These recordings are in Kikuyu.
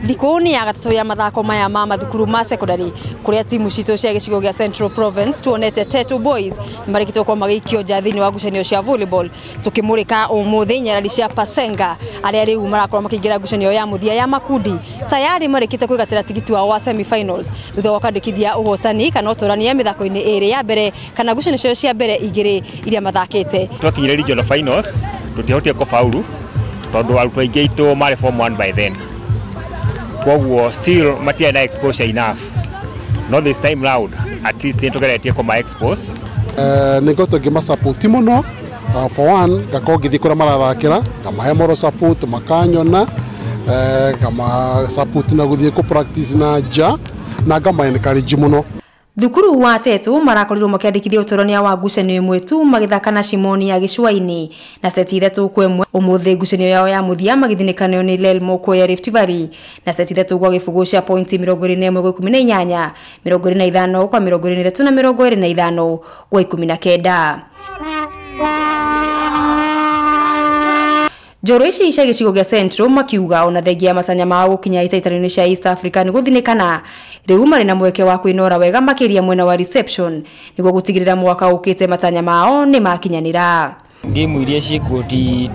Thikũ nĩ ya gatatũ ya mathako maya ma mathukuru ma secondary kũrĩa timu citũ cia gĩcigo gĩa Central Province tuonete Tetu Boys marĩkĩtwo gũkorwo magĩikio nja thĩinĩ wa ngucanio cia volleyball. Tukĩmũrĩka ũmũthĩ nyarari cia Pasenga arĩa rĩu marakorwo makĩingĩra ngucanio ya mũthia ya makundi tayari marĩkĩte kwĩgatĩra tigiti wao wa semi-finals thutha wa kwandĩkithia ũhotani kana ũtũrania mĩthako-inĩ ĩrĩ ya mbere kana ngucanio ciao cia mbere igĩrĩ iria mathakĩte. Twakinyire regional finals tutiahotire kũfaulu tondũ arutwo aingĩ aitũ marĩ form 1 by then, koguo still matiarĩ na exposure enough. No this time round at least nĩtũgeretie kũma expose. Nĩ ngoretwo ngĩmasupport mũno. For one ngakorwo ngĩthiĩ kũrĩa marathakĩra ngamahe moral support makanyona, ngama support na gũthiĩ kũ practice na nja na ngama encourage mũno. Thukuru wa Tetu marakorirwo makiandikithia ũtũrania wa ngucanio ĩmwe tu magĩthaka na Shimoni ya Gĩcũa-inĩ na seti 3-1. Ũmũthĩ ngucanio yao ya mũthia magĩthinĩkanio nĩ Lelmo ya Rift Valley na seti 3-0 cia pointi 21-18, 25-23 na 25-19. Njoro ici cia gĩcigo gĩa Central makiuga ona thengia ya matanya mao gũkinya itaitano-inĩ cia East Africa nĩ gũthinĩkana rĩu marĩ na mweke wa kwĩnora wega makĩria mwena wa reception nĩguo gũtigĩrĩra mwaka ũkĩte matanya mao nĩ makinyanĩra. Game iria ciĩkuo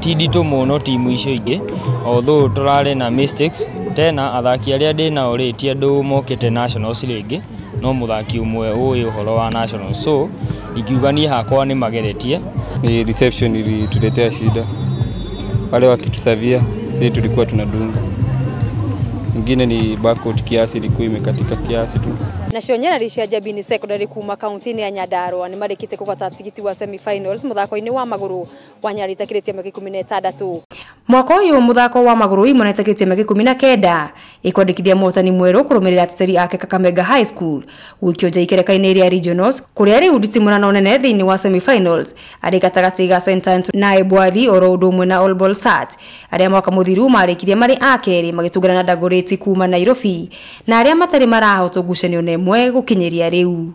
ti nditũ mũno timu icio ingĩ, although tũrarĩ na mistakes. Tena athaki arĩa ndĩ nao rĩ ti andũ mokĩte nationals rĩngĩ, no mũthaki ũmwe ũĩ ũhoro wa nationals, so ingiuga niĩ hakwa nĩ mageretie. Ni reception ilituletea shida, wale wakitusavia sisi tulikuwa tunadunga. Ingine ni barcode kiasi ilikuwa imekatika kiasi tu. Nacio nyarari cia Njabini Secondary kuma kaunti-inĩ ya Nyandarua nĩ marĩkĩte kũgata tigiti wa semi-finals mũthako-inĩ wa magũrũ wa nyarari itakĩrĩtie mĩaka 16. Mwaka ũyũ mũthako wa magũrũ imwe itakĩrĩtie mĩaka 19 ĩkwandĩkithia mũhotani mwerũ kũrũmĩrĩra ateteri ake Kakamega High School gũikio nja ikereka-inĩ rĩa regionals kũrĩa rĩu nditimũrano nene thĩinĩ wa semi-finals arĩ gatagatĩ ga St Anthony na Ebwari oro ũndũ ũmwe na All Bolsat arĩa mwaka mũthiru marĩkirie marĩ a kerĩ magĩtũngana na Dagoretti kuma Nairobi na arĩa matarĩ marahotwo ngucanio na ĩmwe gũkinyĩria rĩu.